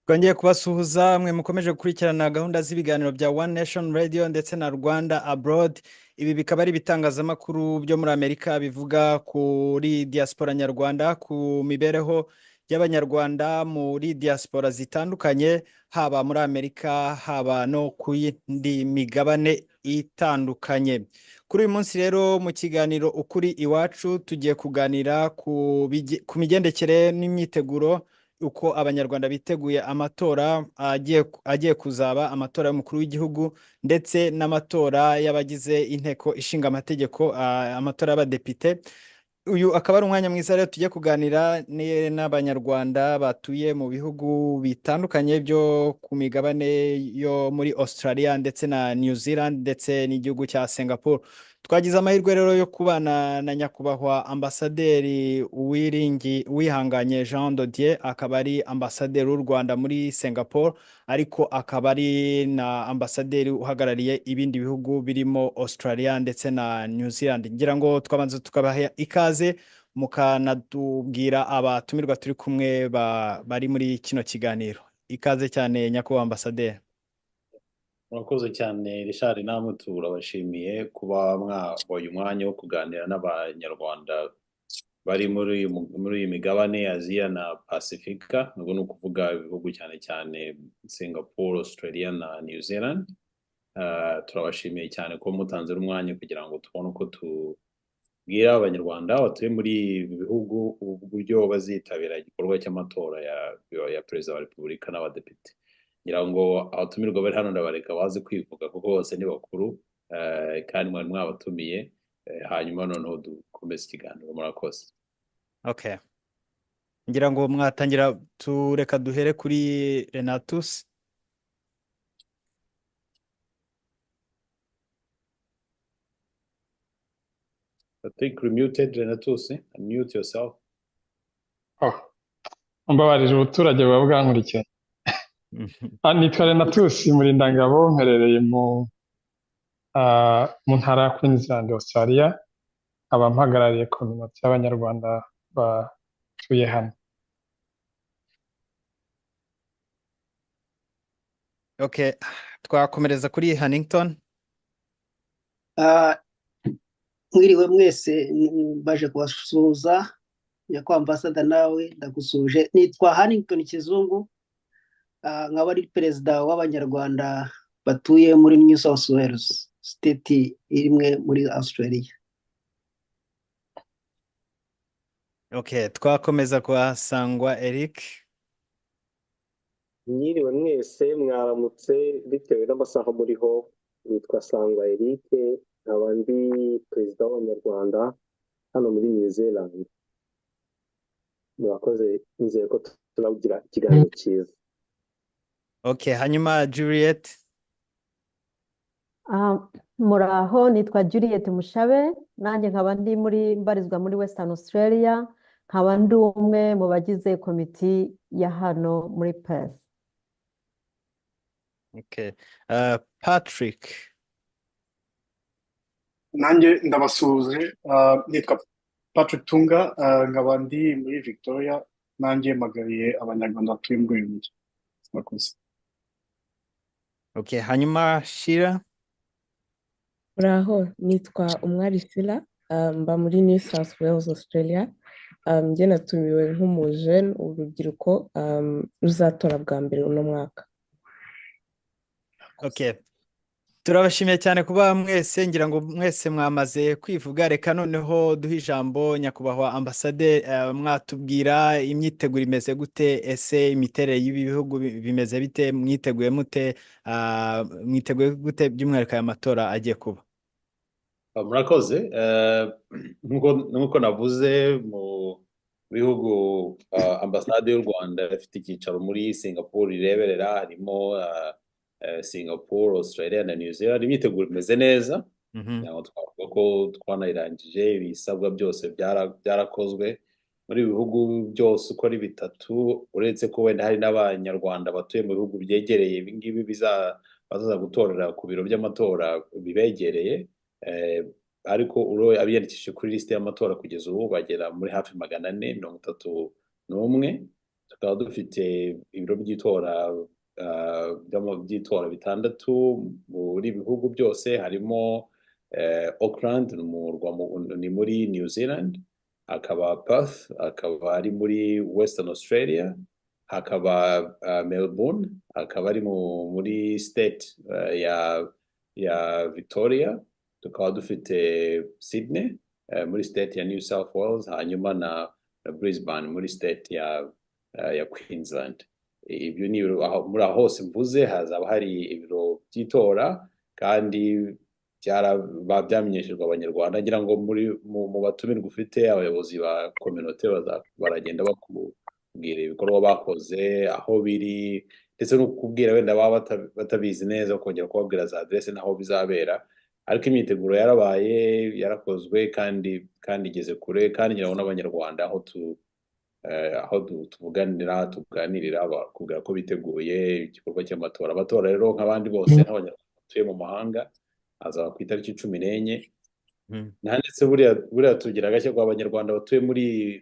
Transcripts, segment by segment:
Twongeye kubasuhuza mwe mukomeje gukurikirana gahunda z'ibiganiro bya One Nation Radio ndetse na Rwanda Abroad. Ibi bikaba ari ibitangazamakuru byo muri Amerika bivuga kuri diaspora nyarwanda, ku mibereho y'Abanyarwanda muri diaspora zitandukanye, haba muri Amerika, haba no ku yindi migabane itandukanye. Kuri uyu munsi rero mu kiganiro Ukuri Iwacu tugiye kuganira ku migendekere n'imyiteguro, uko Abanyarwanda biteguye amatora agiye kuzaba, amatora y'umukuru w'igihugu ndetse n'amatora y'abagize inteko ishinga amategeko, amatora y'abadepite. Uyu akaba ari umwanya mwiza rero tujye kuganira n'Abanyarwanda batuye mu bihugu bitandukanye byo ku migabane yo muri Australia ndetse na New Zealand ndetse n'igihugu cya Singapore. Twagize amahirwe rero yo kubana na nyakubahwa ambasaderi Uwihanganye Jean de Dieu, akaba ari ambasaderi w'u Rwanda muri Singapore, ariko akaba ari na ambasaderi uhagarariye ibindi bihugu birimo Australia ndetse na New Zealand. Ngira ngo twabanza tukabaha ikaze mukanatubwira abatumirwa turi kumwe bari muri kino kiganiro. Ikaze cyane nyakubahwa ambasaderi. Murakoze cyane Richard, namwe turabashimiye kuba mwabonye umwanya wo kuganira n'Abanyarwanda bari muri iyi migabane Aziya na Pasifika, nubwo ni ukuvuga ibihugu cyane cyane Singapore, Australia na New Zealand. Turabashimiye cyane kuba mutanze n'umwanya kugira ngo tubone uko tubwira Abanyarwanda batuye muri ibi bihugu uburyo bazitabira igikorwa cy'amatora ya Perezida wa Repubulika n'abadepite. Ngira ngo abatumirwa bari hano ndabareka baze kwivuga kuko bose ni bakuru, kandi mwari mwabatumiye, hanyuma noneho dukomeze ikiganiro. Murakoze. Okay. Ngira ngo mwatangira, tureka duhere kuri Renatus. I think you're muted, Renatus. Unmute yourself. Oh, mbabarira, ubuturage buba bwankurikiye. Nitwa Renatus Murindangabo, mperereye mu ntara ya Queensland, Australia, nkaba mpagarariye kominote y'Abanyarwanda batuye hano. Okay, twakomereza kuri Hannington. Mwiriwe mwese, baje kubasuhuza. Nyakubahwa ambasada nawe ndagusuhuje. Nitwa Hannington Kizungu, nkaba ari perezida w'Abanyarwanda batuye muri New South Wales, state imwe muri Australia. Okay, twakomeza kwa Sangwa Eric. Mwiriwe mwese, mwaramutse bitewe n'amasaha muriho. Nitwa Sangwa Eric, nkaba ndi perezida w'Abanyarwanda hano muri New Zealand. Murakoze, nizeye ko turagira ikiganiro cyiza. Okay, hanyuma Juliet. Muraho, nitwa Juliet Mushabe, nanjye nkaba ndi muri mbarizwa muri Western Australia, nkaba ndi umwe mu bagize komiti ya hano muri Perth. Okay. Patrick. Nanjye ndabasuhuje, nitwa Patrick Tunga, nkaba ndi muri Victoria, nanjye mpagariye Abanyarwanda batuye muri uyu mujyi. Murakoze. Okay, hanyuma Shira. Muraho, nitwa Umwari Shira, mba muri New South Wales, Australia. Njye natumiwe nk'umujene, urubyiruko ruzatora bwa mbere uno mwaka. Okay. Turabashimiye cyane kuba mwese, ngira ngo mwese mwamaze kwivuga. Reka noneho duhe ijambo nyakubahwa ambasaderi. Mwatubwira imyiteguro imeze gute? Ese imiterere y'ibi bihugu bimeze bite? Mwiteguye mute? Mwiteguye gute by'umwihariko aya matora agiye kuba? Murakoze. Nk'uko navuze, mu bihugu ambasade y'u Rwanda ifite icyicaro muri Singapore ireberera, harimo Singapore, Australia na New Zealand. Imyiteguro imeze neza, ntabwo twavuga ko twanayirangije, ibisabwa byose byarakozwe muri ibi bihugu byose uko ari bitatu, uretse ko wenda hari n'Abanyarwanda batuye mu bihugu byegereye ibi ngibi bazaza gutorera ku biro by'amatora bibegereye, ariko abiyandikishije kuri lisite y'amatora kugeza ubu bagera muri hafi 431. Tukaba dufite ibiro by'itora by'itora bitandatu muri bihugu byose, harimo Auckland, ni umurwa ni muri New Zealand, hakaba Perth, akaba ari muri Western Australia, hakaba Melbourne, akaba ari muri state ya Victoria, tukaba dufite Sydney muri state ya New South Wales, hanyuma na Brisbane muri state ya Queensland. Ibyo ni ibiro muri aho hose mvuze hazaba hari ibiro by'itora, kandi byamenyeshejwe Abanyarwanda. Ngira ngo muri mu batumirwa ufite, abayobozi ba kominote baragenda bakubwira ibikorwa bakoze, aho biri, ndetse no kubwira wenda baba batabizi neza, kongera kubabwira za aderese n'aho bizabera. Ariko imyiteguro yarabaye, yarakozwe, kandi igeze kure, kandi ngira ngo n'Abanyarwanda aho tuvuganira, tuganirira, bakubwira ko biteguye igikorwa cy'amatora. Amatora rero, nk'abandi bose, nk'Abanyarwanda batuye mu mahanga, azaba ku itariki 14. Ndetse buriya tugira agashya ko Abanyarwanda batuye muri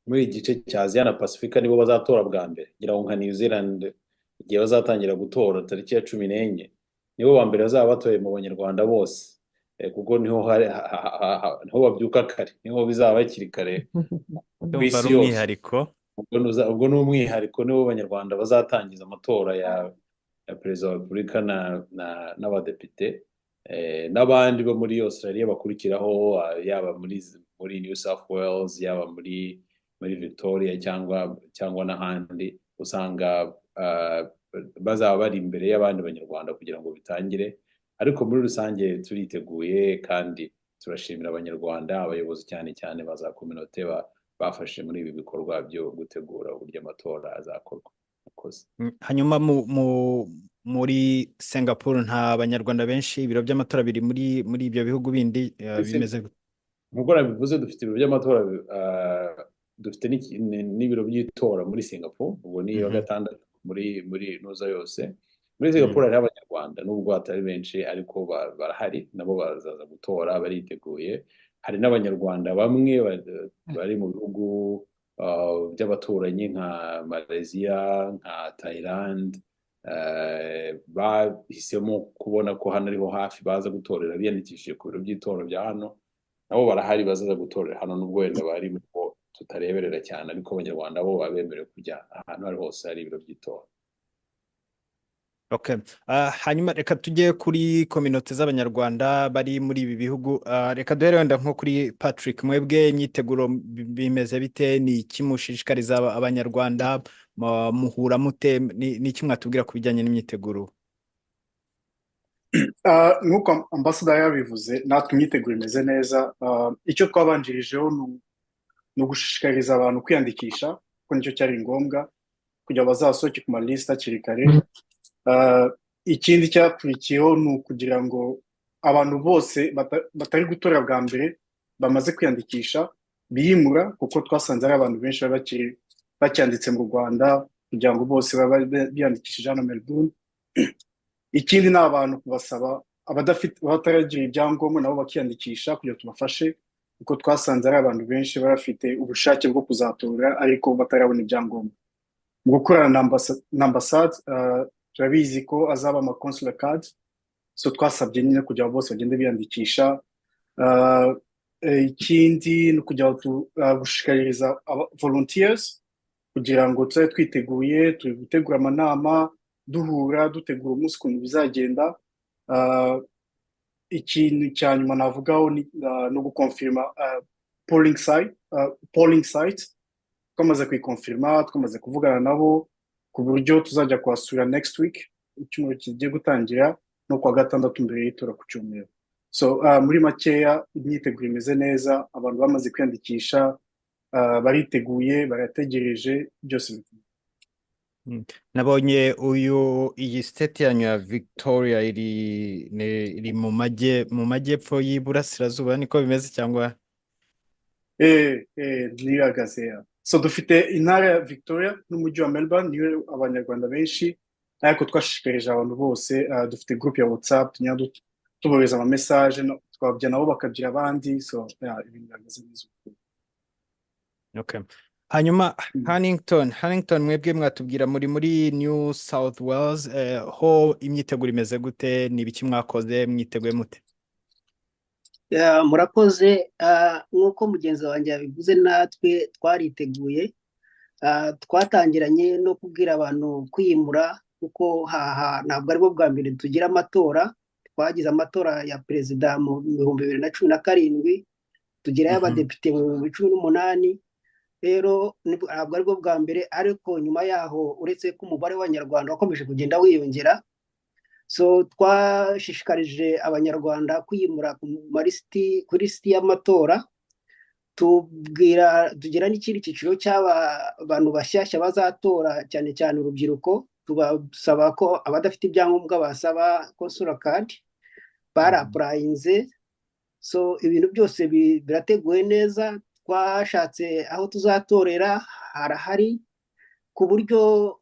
iki gice cya Aziya na Pasifika nibo bazatora bwa mbere. Ngira ngo nka New Zealand, igihe bazatangira gutora tariki ya 14, nibo ba mbere bazaba batoye mu Banyarwanda bose, kuko niho hari niho babyuka kare, niho bizaba hakiri kare ku Ndumva isi ari yose. umwihariko. Ubwo ni umwihariko, nibo Banyarwanda bazatangiza amatora ya perezida wa repubulika n'abadepite, n'abandi bo muri Australia bakurikiraho, yaba muri New South Wales, yaba muri Victoria cyangwa n'ahandi, usanga bazaba bari imbere y'abandi Banyarwanda kugira ngo bitangire. Ariko muri rusange turiteguye, kandi turashimira Abanyarwanda, abayobozi cyane cyane ba za kominote bafashe muri ibi bikorwa byo gutegura uburyo amatora azakorwa. Murakoze. Hanyuma muri Singapore nta Banyarwanda benshi, ibiro by'amatora biri muri ibyo bihugu bindi bimeze gute? Nk'uko nabivuze, dufite ibiro by'amatora, dufite n'ibiro by'itora muri Singapore. Ubwo ni iyo gatandatu muri nuza yose. Muri Singapore hariho Abanyarwanda, nubwo atari benshi, ariko barahari, nabo bazaza gutora, bariteguye. Hari n'Abanyarwanda bamwe bari mu bihugu by'abaturanyi nka Malaysia, nka Thailand, bahisemo kubona ko hano ariho hafi baza gutorera, biyandikishije ku biro by'itora bya hano. Nabo barahari, bazaza gutorera hano, nubwo wenda bari mu bo tutareberera cyane, ariko Abanyarwanda bo baba bemerewe kujya ahantu ari hose hari ibiro by'itora. Okay. Hanyuma reka tujye kuri kominote z'Abanyarwanda bari muri ibi bihugu. Reka duhere wenda nko kuri Patrick. Mwebwe imyiteguro bimeze bite? Ni iki mushishikariza Abanyarwanda? Muhura mute? Ni iki mwatubwira ku bijyanye n'imyiteguro? Nk'uko ambassador yabivuze, natwe imyiteguro imeze neza. Icyo twabanjirijeho ni ugushishikariza abantu kwiyandikisha, kuko nicyo cyari ngombwa kugira ngo bazasohoke ku malisita hakiri kare. Ikindi cyakurikiyeho ni ukugira ngo abantu bose batari gutora bwa mbere bamaze kwiyandikisha biyimura, kuko twasanze ari abantu benshi baba bakiri bacyanditse mu Rwanda, kugira ngo bose babe biyandikishije hano Melbourne. Ikindi ni abantu kubasaba, abadafite, abataragira ibyangombwa, nabo bakiyandikisha kugira ngo tubafashe, kuko twasanze ari abantu benshi baba bafite ubushake bwo kuzatora ariko batarabona ibyangombwa. Mu gukorana na ambasade, turabizi ko azaba ama consular cards, so twasabye nyine kugira ngo bose bagende biyandikisha. Ikindi ni ukugira ngo gushishikariza aba volunteers kugira ngo tube twiteguye. Turi gutegura amanama, duhura, dutegura umunsi ukuntu bizagenda. Ikintu cya nyuma navugaho ni ugukonfirma polling site. Twamaze kuyikonfirma, twamaze kuvugana nabo ku buryo tuzajya kuhasura next week, icyumweru kigiye gutangira, no kuwa gatandatu mbere y'itora ku cyumweru. So muri makeya, imyiteguro imeze neza, abantu bamaze kwiyandikisha, bariteguye, barategereje byose. Nabonye uyu iyi state yanyu ya Victoria iri mu majyepfo y'iburasirazuba, niko bimeze cyangwa? Niyo ihagaze ya. So dufite intara ya Victoria n'umujyi wa Melbourne, niyo Abanyarwanda benshi, ariko twashishikarije abantu bose. Dufite group ya WhatsApp tugenda tubohereza ama message, twababwira nabo bakagira abandi. So yeah, ibintu bihagaze neza. Okay. Hanyuma Hannington, mwebwe mwatubwira muri New South Wales, ho imyiteguro imeze gute? Ni ibiki mwakoze? Mwiteguye mute? Ya, murakoze. Nk'uko mugenzi wanjye yabivuze, natwe twariteguye. Twatangiranye no kubwira abantu kwiyimura, kuko haha ntabwo aribwo bwa mbere tugira amatora. Twagize amatora ya perezida mu 2017, tugira ay'abadepite mu 2018. Rero ntabwo aribwo bwa mbere, ariko nyuma yaho, uretse ko umubare w'Abanyarwanda wakomeje kugenda wiyongera, so twashishikarije Abanyarwanda kwiyimura ku malisiti, kuri lisiti y'amatora. Tubwira, tugira n'ikindi cyiciro cy'abantu bashyashya bazatora, cyane cyane urubyiruko, tubasaba ko abadafite ibyangombwa basaba consular card. Bara-applyinze. So ibintu byose birateguye neza. Twashatse aho tuzatorera, harahari, ku buryo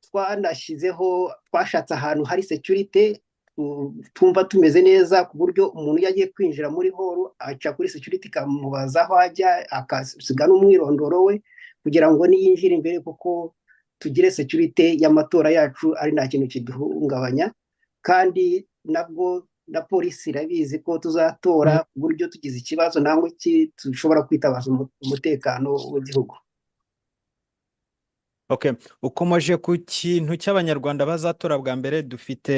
twanashyizeho, twashatse ahantu hari security, twumva tumeze neza, ku buryo umuntu iyo agiye kwinjira muri hall aca kuri security ikamubaza aho ajya, akasiga n'umwirondoro we, kugira ngo niyinjira imbere kuko tugire security y'amatora yacu, ari nta kintu kiduhungabanya. Kandi nabwo na polisi irabizi ko tuzatora, ku buryo tugize ikibazo nangwa iki dushobora kwitabaza umutekano w'igihugu. Okay, ukomeje ku kintu cy'Abanyarwanda bazatora bwa mbere. Dufite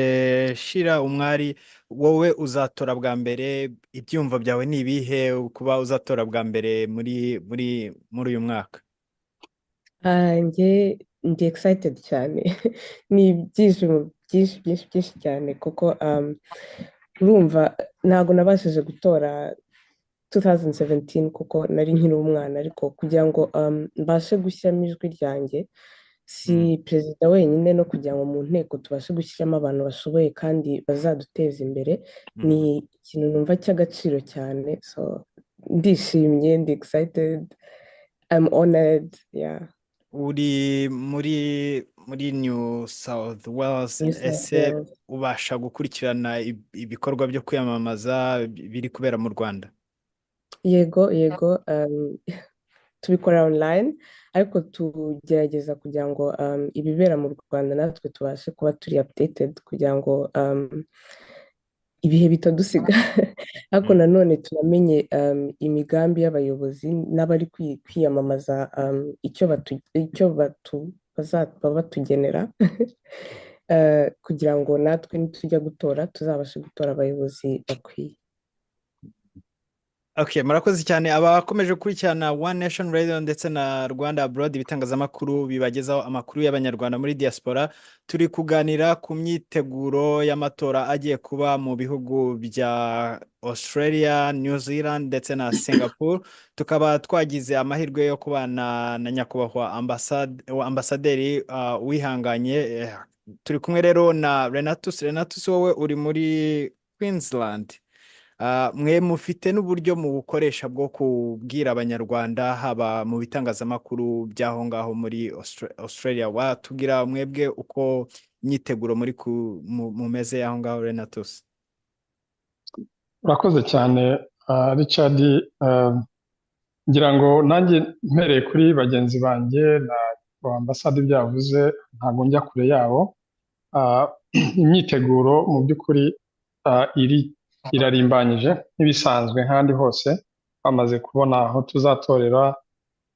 Shira Umwari, wowe uzatora bwa mbere, ibyumvo byawe ni ibihe kuba uzatora bwa mbere muri uyu mwaka? Njye ndi excited cyane, ni ibyishimo byinshi byinshi byinshi cyane, kuko urumva ntabwo nabashije gutora 2017 kuko nari nkiri umwana, ariko kugira ngo mbashe gushyiramo ijwi ryanjye, si perezida wenyine, no kugira ngo mu nteko tubashe gushyiramo abantu bashoboye kandi bazaduteza imbere, ni ikintu numva cy'agaciro cyane. So ndishimye, ndi excited, I'm honored, yeah. Uri muri New South Wales? New South Ese Wales. ubasha gukurikirana ibikorwa byo kwiyamamaza biri kubera mu Rwanda? Yego, tubikora online, ariko tugerageza kugira ngo ibibera mu Rwanda natwe tubashe kuba turi updated, kugira ngo ibihe bitadusiga, ariko nanone tunamenye imigambi y'abayobozi n'abari kwiyamamaza, icyo bazaba batugenera, kugira ngo natwe nitujya gutora tuzabashe gutora abayobozi bakwiye. Okay, murakoze cyane abakomeje gukurikirana One Nation Radio ndetse na Rwanda Abroad, ibitangazamakuru bibagezaho amakuru y'Abanyarwanda muri diaspora. Turi kuganira ku myiteguro y'amatora agiye kuba mu bihugu bya Australia, New Zealand ndetse na Singapore. Tukaba twagize amahirwe yo kubana na nyakubahwa ambasaderi Wihanganye. Turi kumwe rero na Renatus. Renatus, wowe uri muri Queensland. Mwe mufite n'uburyo mubukoresha bwo kubwira Abanyarwanda, haba mu bitangazamakuru by'aho ngaho muri Australia. Watubwira mwebwe uko imyiteguro muri mumeze aho ngaho, Renatus? Urakoze cyane, Richard. Ngira ngo nanjye mpereye kuri bagenzi banjye na ambasade ibyo yavuze, ntabwo njya kure yabo. Imyiteguro mu by'ukuri iri irarimbanyije nk'ibisanzwe nk'ahandi hose. Twamaze kubona aho tuzatorera,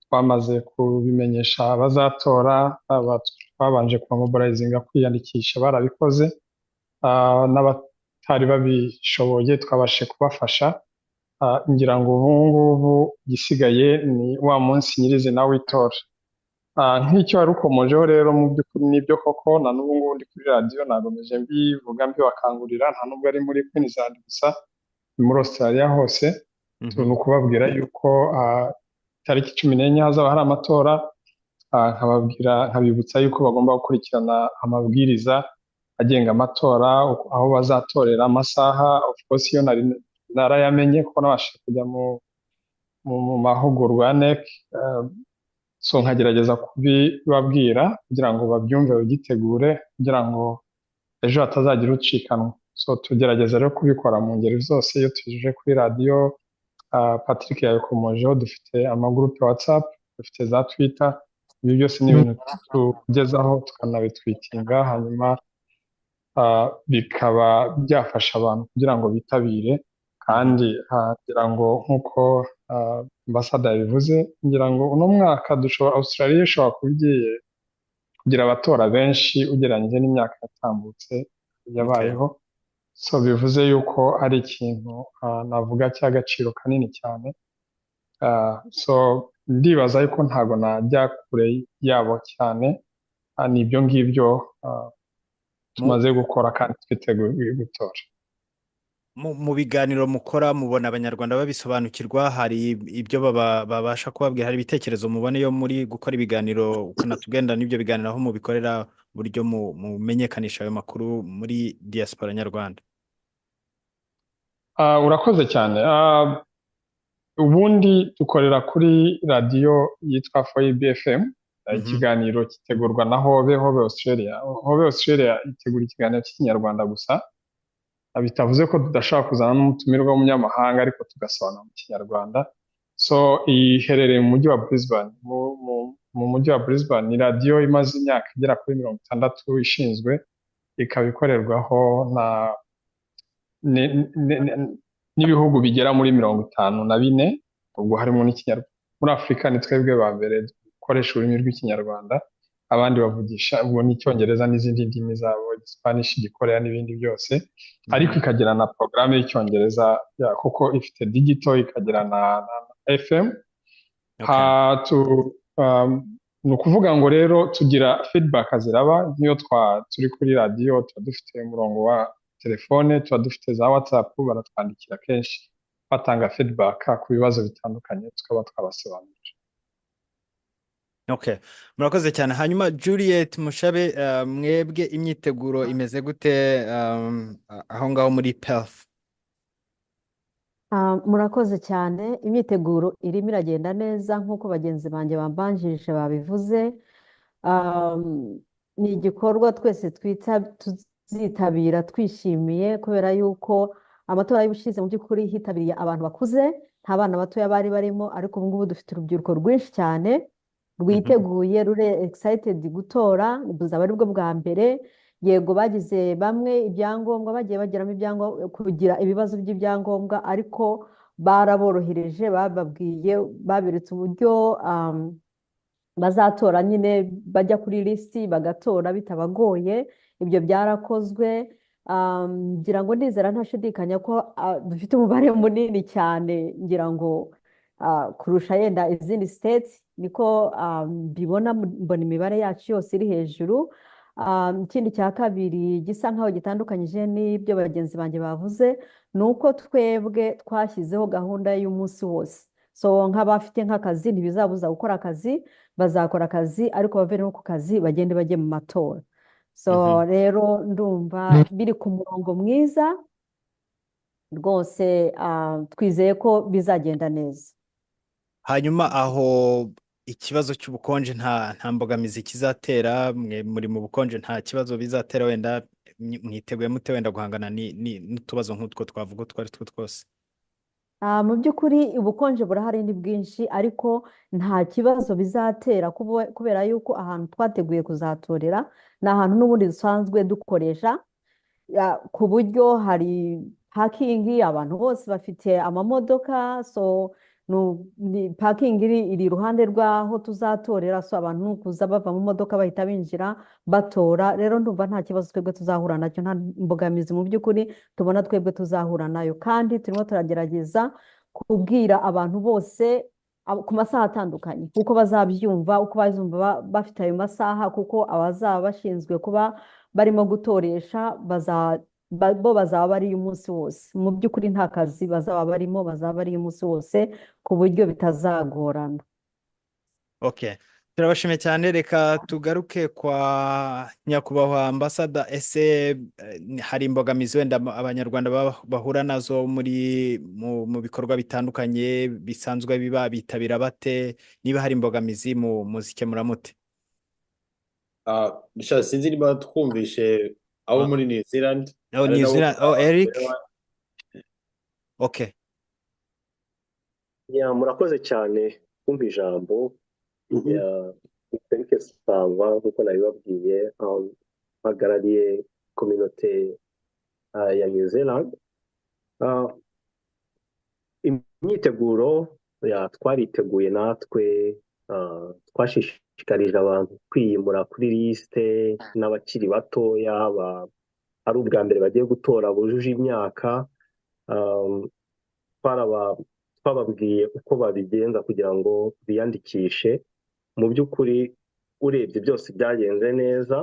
twamaze kubimenyesha abazatora, twabanje kubamobilizinga kwiyandikisha, barabikoze, n'abatari babishoboye twabashije kubafasha. Ngira ngo ubu ngubu igisigaye ni wa munsi nyirizina w'itora. Nk'icyo wari ukomojeho rero, mu by'ukuri nibyo koko, na n'ubu ngubu ndi kuri radiyo nagomeje mbivuga, mbibakangurira, nta nubwo ari muri Queensland gusa, ni muri Australia hose. Ni ukubabwira yuko tariki 14 hazaba hari amatora, nkababwira, nkabibutsa yuko bagomba gukurikirana amabwiriza agenga amatora, aho bazatorera, amasaha. Of course iyo nari narayamenye kuko nabashije kujya mu mahugurwa ya NEC, so nkagerageza kubibabwira kugira ngo babyumve, babyitegure, kugira ngo ejo hatazagira ucikanwa. So tugerageza rero kubikora mu ngeri zose. Iyo tuje kuri radiyo, Patrick yabikomojeho, dufite amagurupe WhatsApp. Dufite za Twitter. Ibi byose ni ibintu tugezaho, tukanabitweetinga, hanyuma bikaba byafasha abantu kugira ngo bitabire. Kandi ngira ngo nk'uko ambasada yabivuze, ngira ngo uno mwaka dushobora, Australia ishobora kuba igiye kugira abatora benshi ugereranyije n'imyaka yatambutse yabayeho. So bivuze yuko ari ikintu navuga cy'agaciro kanini cyane. So ndibaza yuko ntago najya kure yabo cyane. Ni ibyo ngibyo tumaze gukora kandi twiteguye gutora. Mu biganiro mukora, mubona Abanyarwanda babisobanukirwa? Hari ibyo babasha kubabwira? Hari ibitekerezo mubona iyo muri gukora ibiganiro? Ukanatugenda n'ibyo biganiro aho mubikorera, uburyo mumenyekanisha ayo makuru muri diaspora nyarwanda? Urakoze cyane. Ubundi dukorera kuri radiyo yitwa 4EB FM. Ikiganiro gitegurwa na Hobe, Hobe Australia. Hobe Australia itegura ikiganiro cy'Ikinyarwanda gusa. Bitavuze ko tudashobora kuzana n'umutumirwa w'umunyamahanga, ariko tugasobanura mu Kinyarwanda. So iherereye mu mujyi wa Brisbane. Mu mujyi wa Brisbane ni radiyo imaze imyaka igera kuri 60 ishinzwe, ikaba ikorerwaho na n'ibihugu bigera muri 54, ubwo harimo n'Ikinyarwanda. Muri Afurika ni twebwe ba mbere dukoresha ururimi rw'Ikinyarwanda, abandi bavugisha ubwo n'Icyongereza n'izindi ndimi zabo, Spanish, Igikoreya n'ibindi byose, ariko ikagira na porogaramu y'Icyongereza kuko ifite digital, ikagira na FM. Ni ukuvuga ngo rero tugira feedback ziraba nk'iyo turi kuri radiyo, tuba dufite umurongo wa telefone, tuba dufite za WhatsApp, baratwandikira kenshi batanga feedback ku bibazo bitandukanye, tukaba twabasobanurira. Okay. Murakoze cyane. Hanyuma Juliet Mushabe, mwebwe imyiteguro imeze gute aho ngaho muri Perth? Murakoze cyane. Imyiteguro irimo iragenda neza nk'uko bagenzi banjye bambanjirije babivuze. Ni igikorwa twese twita tuzitabira twishimiye, kubera yuko amatora y'ubushize mu by'ukuri hitabiriye abantu bakuze, nta bana batoya bari barimo, ariko ubu ngubu dufite urubyiruko rwinshi cyane rwiteguye, ruri excited gutora. Buzaba aribwo bwa mbere. Yego, bagize bamwe ibyangombwa, bagiye bagiramo ibyangombwa, kugira ibibazo by'ibyangombwa, ariko baraborohereje, bababwiye, baberetse uburyo bazatora nyine, bajya kuri lisiti bagatora bitabagoye. Ibyo byarakozwe. Ngira ngo ndizera ntashidikanya ko dufite umubare munini cyane, ngira ngo kurusha yenda izindi states, niko mbibona, mbona imibare yacu yose iri hejuru. Ikindi cya kabiri gisa nkaho gitandukanyije n'ibyo bagenzi banjye bavuze ni uko twebwe twashyizeho gahunda y'umunsi wose. So nk'abafite nk'akazi, ntibizabuza gukora akazi, bazakora akazi, ariko bave no ku kazi bagende bajye mu matora. So rero ndumva biri ku murongo mwiza rwose, twizeye ko bizagenda neza. Hanyuma aho ikibazo cy'ubukonje nta mbogamizi kizatera? Mwe muri mu bukonje, nta kibazo bizatera? Wenda mwiteguye mute wenda guhangana n'utubazo nk'utwo twavuga utwo ari two twose? Mu by'ukuri ubukonje burahari, ni bwinshi, ariko nta kibazo bizatera kubera yuko ahantu twateguye kuzatorera ni ahantu n'ubundi dusanzwe dukoresha, ku buryo hari parking, abantu bose bafite amamodoka. So ni parking iri iruhande rw'aho tuzatorera, so abantu ni ukuza bava mu modoka bahita binjira batora. Rero ndumva nta kibazo twebwe tuzahura nacyo, nta mbogamizi mu by'ukuri tubona twebwe tuzahura nayo. Kandi turimo turagerageza kubwira abantu bose ku masaha atandukanye, kuko bazabyumva uko bazumva bafite ayo masaha, kuko abazaba bashinzwe kuba barimo gutoresha bo bazaba bariyo umunsi wose. Mu by'ukuri nta kazi bazaba barimo, bazaba bariyo umunsi wose ku buryo bitazagorana. Okay. Turabashimiye cyane. Reka tugaruke kwa nyakubahwa ambasada. Ese hari imbogamizi wenda Abanyarwanda bahura nazo muri mu bikorwa bitandukanye bisanzwe biba? Bitabira bate? Niba hari imbogamizi, muzikemura mute? Richard, sinzi niba twumvishe abo muri New Zealand. Oh, ari New nabo Zealand. Oh, Eric. Okay. Ya, murakoze cyane kumpa ijambo. Ya, Eric Sangwa nk'uko nabibabwiye, mpagarariye communauté ya New Zealand. Imyiteguro ya twariteguye natwe, twashishikarije abantu kwiyimura kuri liste n'abakiri batoya ari ubwa mbere bagiye gutora bujuje imyaka, twababwiye uko babigenza kugira ngo biyandikishe. Mu by'ukuri urebye byose byagenze neza.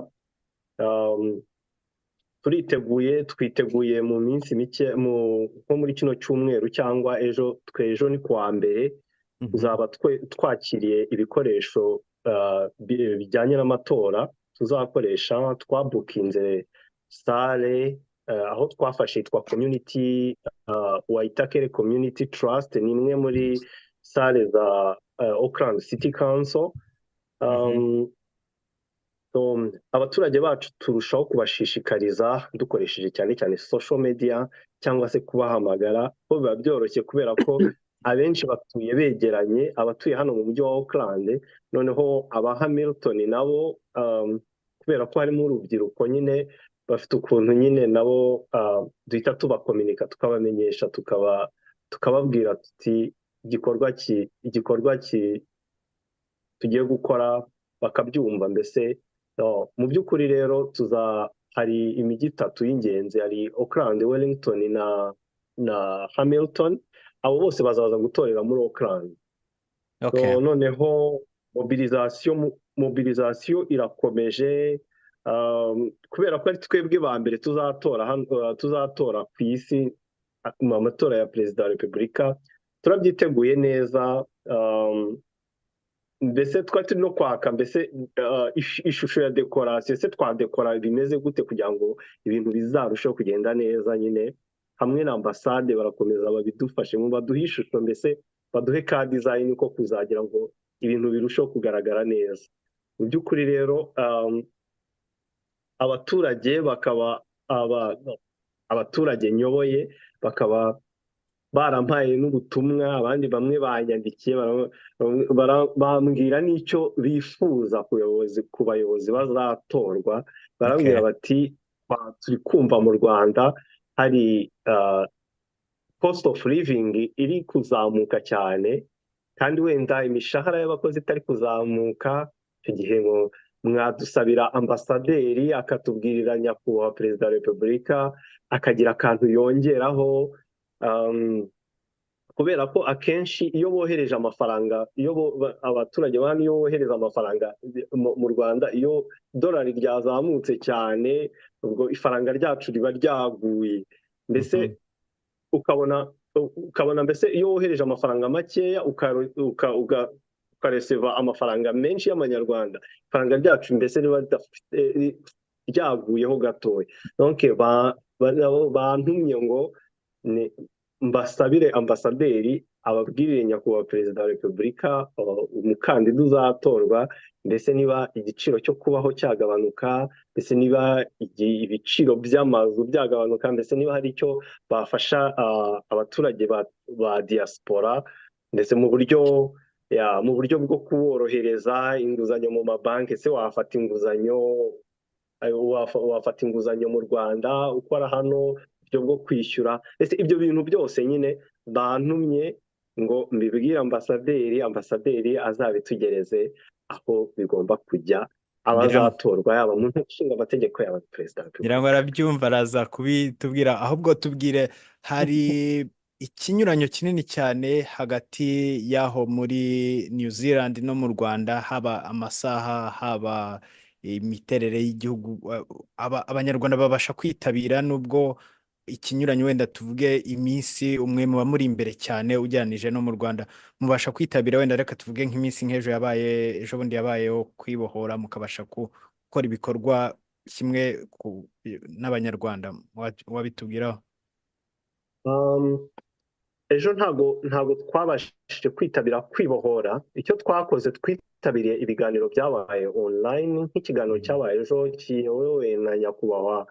Turiteguye, twiteguye mu minsi mike, nko muri kino cyumweru cyangwa ejo, twe ejo ni kuwa mbere, tuzaba twakiriye ibikoresho bijyanye n'amatora tuzakoresha. Twabukinze salle aho twafashe yitwa Community Waitakere Community Trust, ni imwe muri salle za Auckland City Council. So, abaturage bacu turushaho kubashishikariza dukoresheje cyane cyane social media cyangwa se kubahamagara, ko biba byoroshye kubera ko abenshi batuye begeranye, abatuye hano mu mujyi wa Auckland, noneho aba Hamilton nabo, kubera ko harimo urubyiruko nyine bafite ukuntu nyine nabo duhita tubakominika, tukabamenyesha, tukababwira tuti igikorwa tugiye gukora, bakabyumva mbese. No, mu by'ukuri rero tuza hari imijyi itatu y'ingenzi, hari Auckland, Wellington na Hamilton. Abo bose bazaza gutorera muri Auckland. So, noneho mobilisation irakomeje, kubera ko ari twebwe ba mbere tuzatora hano, tuzatora ku isi mu matora ya perezida wa repubulika. Turabyiteguye neza. Mbese twari turi no kwaka mbese ishusho ya décoration, ese twadekora bimeze gute kugira ngo ibintu bizarusheho kugenda neza nyine. Hamwe na ambasade barakomeza babidufashemo, baduhe ishusho, mbese baduhe ka design ko kuzagira ngo ibintu birusheho kugaragara neza. Mu by'ukuri rero abaturage bakaba abaturage nyoboye bakaba barampaye n'ubutumwa, abandi bamwe banyandikiye bambwira n'icyo bifuza ku bayobozi bazatorwa. Barambwira bati: "Turi kumva mu Rwanda hari cost of living iri kuzamuka cyane, kandi wenda imishahara y'abakozi itari kuzamuka. Icyo gihe ngo mwadusabira ambasaderi akatubwirira nyakubahwa perezida wa repubulika, akagira akantu yongeraho, kubera ko akenshi iyo bohereje amafaranga, iyo abaturage ba hano iyo bohereza amafaranga mu Rwanda, iyo dolari ryazamutse cyane, ubwo ifaranga ryacu riba ryaguye mbese." Ukabona mbese iyo wohereje amafaranga makeya ukareseva amafaranga menshi y'amanyarwanda, ifaranga ryacu mbese riba ridafite, ryaguyeho gatoya. Donc nabo bantumye ngo mbasabire ambasaderi ababwirire nyakubahwa perezida wa repubulika, umukandida uzatorwa, mbese niba igiciro cyo kubaho cyagabanuka, mbese niba ibiciro by'amazu byagabanuka, mbese niba hari icyo bafasha abaturage ba diaspora, ndetse mu buryo bwo kuborohereza inguzanyo mu mabanki. Ese wafata inguzanyo mu Rwanda ukora hano, uburyo bwo kwishyura, ese ibyo bintu byose nyine bantumye ngo mbibwire ambasaderi, ambasaderi azabitugereze aho bigomba kujya, abazatorwa, yaba mu nteko ishinga amategeko, yaba perezida wa Ngira ngo repubulika. Arabyumva, araza kubitubwira. Ahubwo tubwire, hari ikinyuranyo kinini cyane hagati y'aho muri New Zealand no mu Rwanda, haba amasaha, haba imiterere y'igihugu. Abanyarwanda babasha kwitabira nubwo ikinyuranyo wenda tuvuge iminsi umwe muba muri imbere cyane ugereranije no mu Rwanda, mubasha kwitabira wenda reka tuvuge nk'iminsi nk'ejo yabaye, ejo bundi yabayeho kwibohora, mukabasha gukora ibikorwa kimwe n'Abanyarwanda? Wabitubwiraho? Ejo ntago twabashije kwitabira kwibohora. Icyo twakoze, twitabiriye ibiganiro byabaye online, nk'ikiganiro cyabaye ejo kiyobowe na nyakubahwa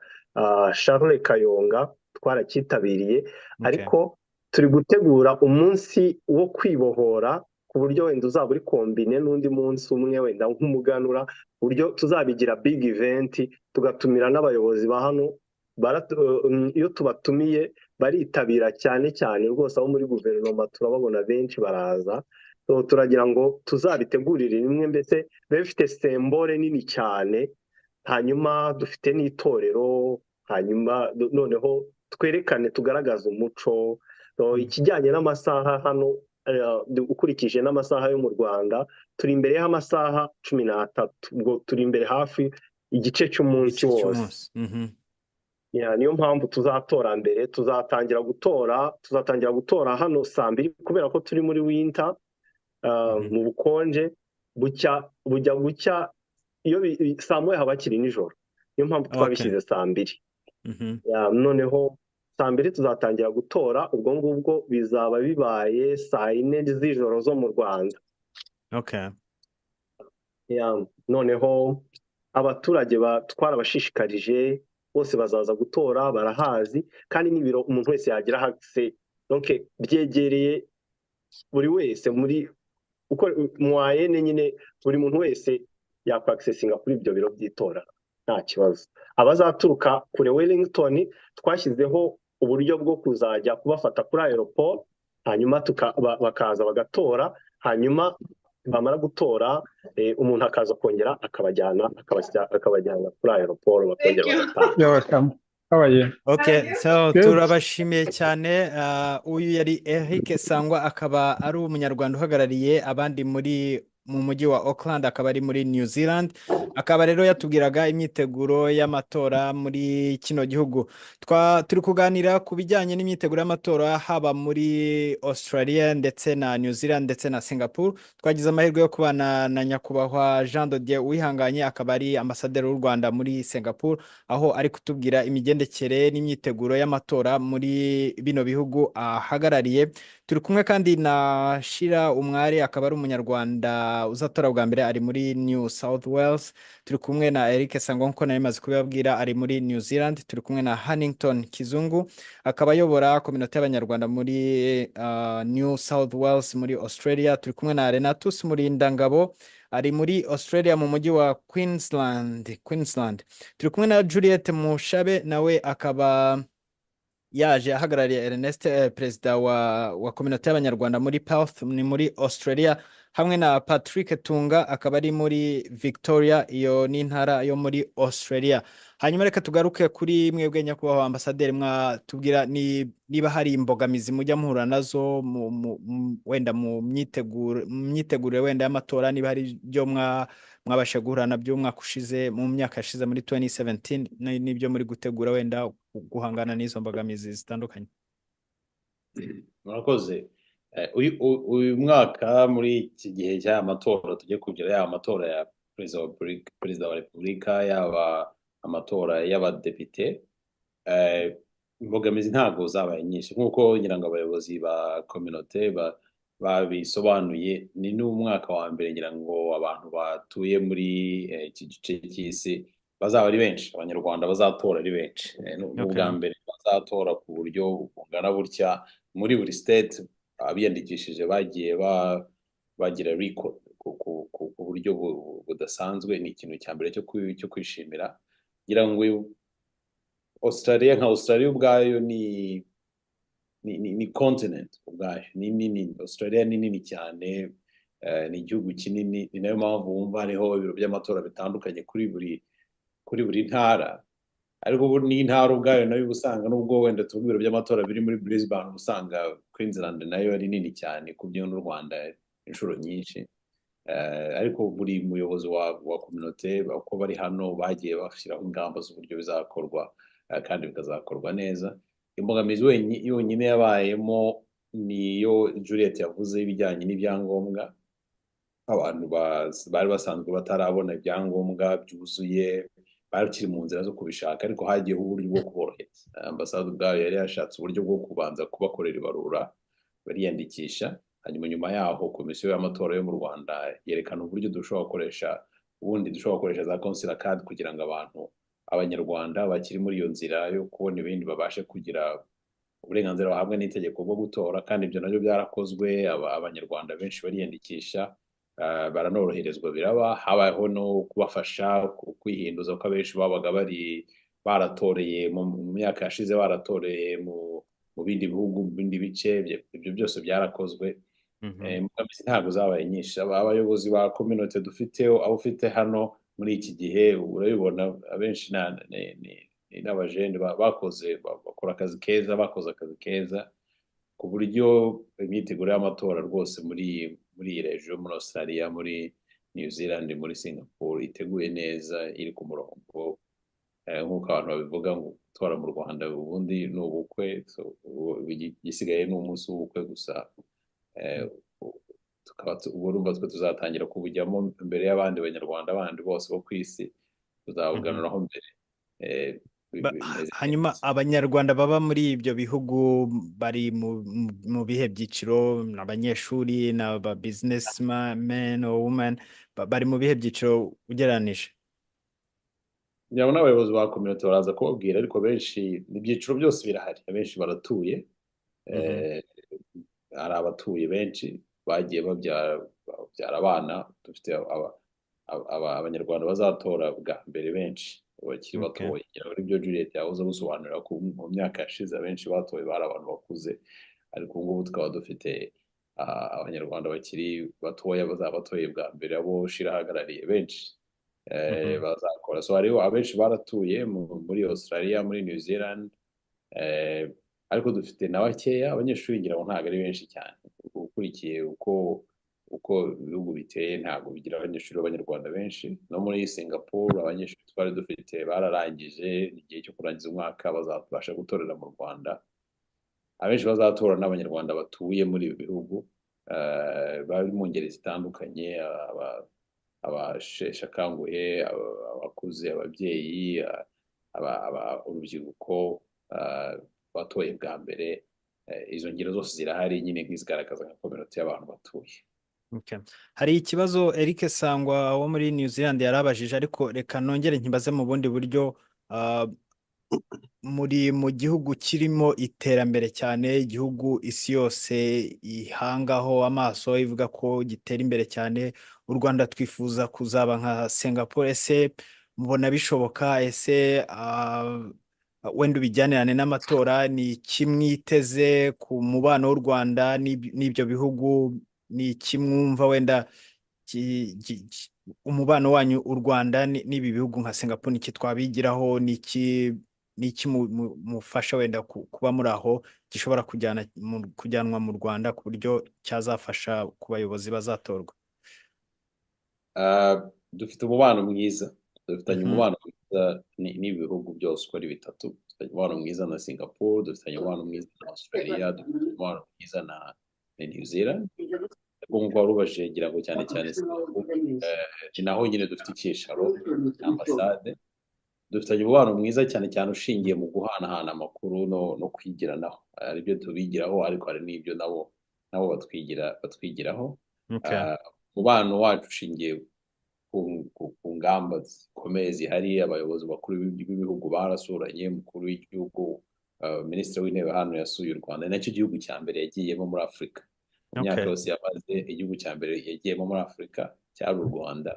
Charles Kayonga, twaracyitabiriye. Ariko turi gutegura umunsi wo kwibohora. Ku buryo wenda uzaba uri combine n'undi munsi umwe, wenda nk'umuganura, ku buryo tuzabigira big event, tugatumira n'abayobozi ba hano. Iyo tubatumiye baritabira cyane cyane rwose. Abo muri guverinoma turababona benshi baraza. So, turagira ngo tuzabitegurire rimwe, mbese bibe bifite symbole nini cyane. Hanyuma dufite n'itorero, hanyuma noneho twerekane, tugaragaze umuco. So, ikijyanye n'amasaha hano, ukurikije n'amasaha yo mu Rwanda, turi imbere y'amasaha 13. Ubwo turi imbere hafi igice cy'umunsi Igice wose. cy'umunsi. Yeah, niyo mpamvu tuzatora mbere. Tuzatangira gutora hano saa 2, kubera ko turi muri winter, mu bukonje. Bucya, bujya gucya iyo saa 1 haba hakiri nijoro. Niyo mpamvu twabishyize saa 2. Yeah, noneho saa 2 tuzatangira gutora. Ubwo ngubwo bizaba bibaye saa 4 z'ijoro zo mu Rwanda. Yeah, noneho abaturage twarabashishikarije bose bazaza gutora, barahazi, kandi n'ibiro umuntu wese yagira access. Donc byegereye buri wese muri uko mwayene nyine, buri muntu wese yakwaccessinga kuri ibyo biro by'itora nta kibazo. Abazaturuka kure, Wellington, twashyizeho uburyo bwo kuzajya kubafata kuri aéroport, hanyuma bakaza bagatora, hanyuma bamara gutora, umuntu akaza kongera akabajyana, akabajyana kuri aéroport, bakongera bagataha. You're welcome. How are you? Okay, so Good. turabashimiye cyane. Uyu yari Eric Sangwa, akaba ari umunyarwanda uhagarariye abandi mu mujyi wa Auckland, akaba ari muri New Zealand. Akaba rero yatubwiraga imyiteguro y'amatora muri kino gihugu. Turi kuganira ku bijyanye n'imyiteguro y'amatora haba muri Australia ndetse na New Zealand ndetse na Singapore. Twagize amahirwe yo kubana na nyakubahwa Jean de Dieu Uwihanganye, akaba ari ambasaderi w'u Rwanda muri Singapore, aho ari kutubwira imigendekere n'imyiteguro y'amatora muri bino bihugu ahagarariye. Turi kumwe kandi na Shira Umwari, akaba ari umunyarwanda uzatora bwa mbere, ari muri New South Wales. Turi kumwe na Eric Sangwa, nk'uko nari maze kubibabwira, ari muri New Zealand. Turi kumwe na Hannington Kizungu, akaba ayobora kominote y'abanyarwanda muri New South Wales muri Australia. Turi kumwe na Renatus Murindangabo, ari muri Australia mu mujyi wa Queensland. Turi kumwe na Juliette Mushabe, nawe akaba yaje ahagarariye Ernest, perezida wa kominote y'abanyarwanda muri Perth, ni muri Australia, hamwe na Patrick Tunga, akaba ari muri Victoria, iyo ni intara yo muri Australia. Hanyuma reka tugaruke kuri mwebwe, nyakubahwa ambasaderi. Mwatubwira niba hari imbogamizi mujya muhura nazo wenda mu myitegurire wenda y'amatora, niba hari ibyo mwabasha guhura nabyo umwaka ushize, mu myaka yashize muri 2017, n'ibyo muri gutegura wenda guhangana n'izo mbogamizi zitandukanye. Murakoze. Uyu mwaka, muri iki gihe cy'aya matora tugiye kugira, yaba amatora ya perezida wa repubulika, yaba amatora y'abadepite, imbogamizi ntabwo zabaye nyinshi nk'uko ngira ngo abayobozi ba kominote babisobanuye. Ni n'umwaka wa mbere ngira ngo abantu batuye muri iki gice cy'isi bazaba ari benshi, abanyarwanda bazatora ari benshi. Ni ubwa mbere bazatora ku buryo bungana butya muri buri state. Abiyandikishije bagiye bagira record ku buryo budasanzwe. Ni ikintu cya mbere cyo kwishimira. Ngira ngo Australia, nka Australia ubwayo ni continent ubwayo, ni nini. Australia ni nini cyane, ni igihugu kinini. Ni nayo mpamvu wumva hariho ibiro by'amatora bitandukanye kuri buri ntara. Ariko ubu n'intara ubwayo nayo uba usanga, nubwo wenda tuvuga ibiro by'amatora biri muri Brisbane, uba usanga Queensland nayo ari nini cyane ku byo n'u Rwanda inshuro nyinshi. Ariko buri muyobozi wa kominote uko bari hano bagiye bashyiraho ingamba z'uburyo bizakorwa, kandi bikazakorwa neza. Imbogamizi yonyine yabayemo niyo Juliet yavuze, ibijyanye n'ibyangombwa. Abantu bari basanzwe batarabona ibyangombwa byuzuye, bakiri mu nzira zo kubishaka, ariko hagiyeho uburyo bwo kuborohereza. Ambasade ubwayo yari yashatse uburyo bwo kubanza kubakorera ibarura, bariyandikisha, hanyuma nyuma yaho komisiyo y'amatora yo mu Rwanda yerekana uburyo dushobora gukoresha, ubundi dushobora gukoresha za consular card, kugira ngo abantu, abanyarwanda bakiri muri iyo nzira yo kubona ibindi babashe kugira. Uburenganzira bahabwa n'itegeko bwo gutora, kandi ibyo nabyo byarakozwe. Abanyarwanda benshi bariyandikisha, baranoroherezwa, biraba. Habayeho no kubafasha kwihinduza, kuko abenshi babaga bari baratoreye mu myaka yashize, baratoreye mu bindi bihugu, mu bindi bice. Ibyo byose byarakozwe. Imbogamizi ntabwo zabaye nyinshi. Abayobozi ba communauté dufite, abo ufite hano muri iki gihe, urabibona, abenshi ni n'abajene bakoze, bakora akazi keza, bakoze akazi keza ku buryo imyiteguro y'amatora rwose muri iyi région, muri Australia, muri New Zealand, muri Singapore, iteguye neza, iri ku murongo. Nk'uko abantu babivuga ngo gutora mu Rwanda ubundi ni ubukwe. So, igisigaye ni umunsi w'ubukwe gusa. Tukaba ubwo urumva twe tuzatangira kubujyamo mbere y'abandi banyarwanda bandi bose bo ku isi, tuzabuganuraho mbere. Bimeze Hanyuma neza. Abanyarwanda baba muri ibyo bihugu bari mu bihe byiciro? Ni abanyeshuri, ni aba businessmen or women, bari mu bihe byiciro ugereranije? Ngira ngo n'abayobozi ba communauté baraza kubabwira, ariko benshi, ibyiciro byose birahari, abenshi baratuye. Hari abatuye benshi bagiye babyara abana. Dufite abanyarwanda bazatora bwa mbere benshi bakiri batoya. Ngira ngo nibyo Juliet yahoze agusobanurira, ko mu myaka yashize abenshi batoye bari abantu bakuze, ariko ubu ngubu tukaba dufite abanyarwanda bakiri batoya bazaba batoye bwa mbere, abo Shira ahagarariye benshi bazakora. So hariho abenshi baratuye muri Australia, muri New Zealand, ariko dufite na bakeya abanyeshuri. Ngira ngo ntabwo ari benshi cyane ukurikiye uko ibihugu biteye, ntabwo bigira abanyeshuri b'abanyarwanda benshi. No muri Singapore abanyeshuri twari dufite bararangije, igihe cyo kurangiza umwaka, bazabasha gutorera mu Rwanda. Abenshi bazatora n'abanyarwanda batuye muri ibi bihugu, bari mu ngeri zitandukanye: abasheshe akanguhe, abakuze, ababyeyi, urubyiruko, batoye bwa mbere. Izo ngero zose zirahari nyine, nk'izigaragaza nka communauté y'abantu batuye. Okay. Hari ikibazo Eric Sangwa wo muri New Zealand yarabajije, ariko reka nongere nkibaze mu bundi buryo. Muri mu gihugu kirimo iterambere cyane, igihugu isi yose ihangaho amaso ivuga ko gitera imbere cyane, u Rwanda, twifuza kuzaba nka Singapore. Ese mubona bishoboka? Ese wenda ubijyanirane n'amatora, ni iki mwiteze ku mubano w'u Rwanda n'ibyo bihugu? Ni iki mwumva wenda umubano wanyu, u Rwanda n'ibi bihugu nka Singapore, ni iki twabigiraho? Ni iki mufasha wenda kuba muri aho gishobora kujyanwa mu Rwanda ku buryo cyazafasha ku bayobozi bazatorwa? Dufite umubano mwiza, dufitanye umubano mwiza n'ibihugu byose uko ari bitatu. Dufitanye umubano mwiza na Singapore, dufitanye umubano mwiza na Australia, dufitanye umubano mwiza na New Zealand. Ariko nk'uko wari ubajije, ngira ngo cyane cyane Singapore, ni naho nyine dufite icyicaro na ambasade. Dufitanye umubano mwiza cyane cyane ushingiye mu guhanahana amakuru no kwigiranaho. Hari ibyo tubigiraho, ariko hari n'ibyo nabo batwigiraho. Umubano wacu ushingiye ku ngamba zikomeye zihari. Abayobozi bakuru b'ibihugu barasuranye. Umukuru w'igihugu, minisitiri w'intebe hano yasuye u Rwanda, ni nacyo gihugu cya mbere yagiyemo muri Afurika mu myaka yose yamaze. Igihugu cya mbere yagiyemo muri Afurika cyari u Rwanda.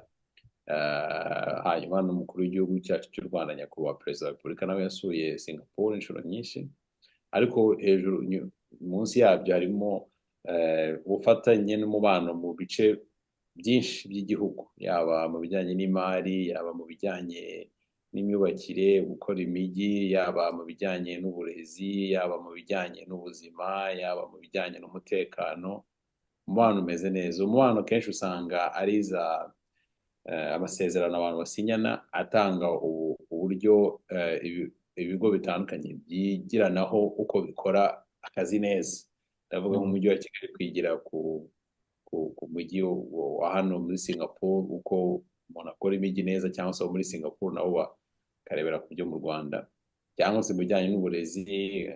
Hanyuma n'umukuru w'igihugu cyacu cy'u Rwanda, nyakubahwa perezida wa repubulika, nawe yasuye Singapore inshuro nyinshi. Ariko hejuru, munsi yabyo harimo ubufatanye n'umubano mu bice byinshi by'igihugu, yaba mu bijyanye n'imari, yaba mu bijyanye n'imyubakire, gukora imijyi, yaba mu bijyanye n'uburezi, yaba mu bijyanye n'ubuzima, yaba mu bijyanye n'umutekano. Umubano umeze neza. Umubano kenshi usanga ari za amasezerano abantu basinyana atanga uburyo ibigo bitandukanye byigiranaho uko bikora akazi neza. Ndavuga nk'umujyi wa Kigali kwigira ku mujyi wa hano muri Singapore uko umuntu akora imijyi neza, cyangwa se abo muri Singapore nabo bakarebera ku byo mu Rwanda, cyangwa se mu bijyanye n'uburezi.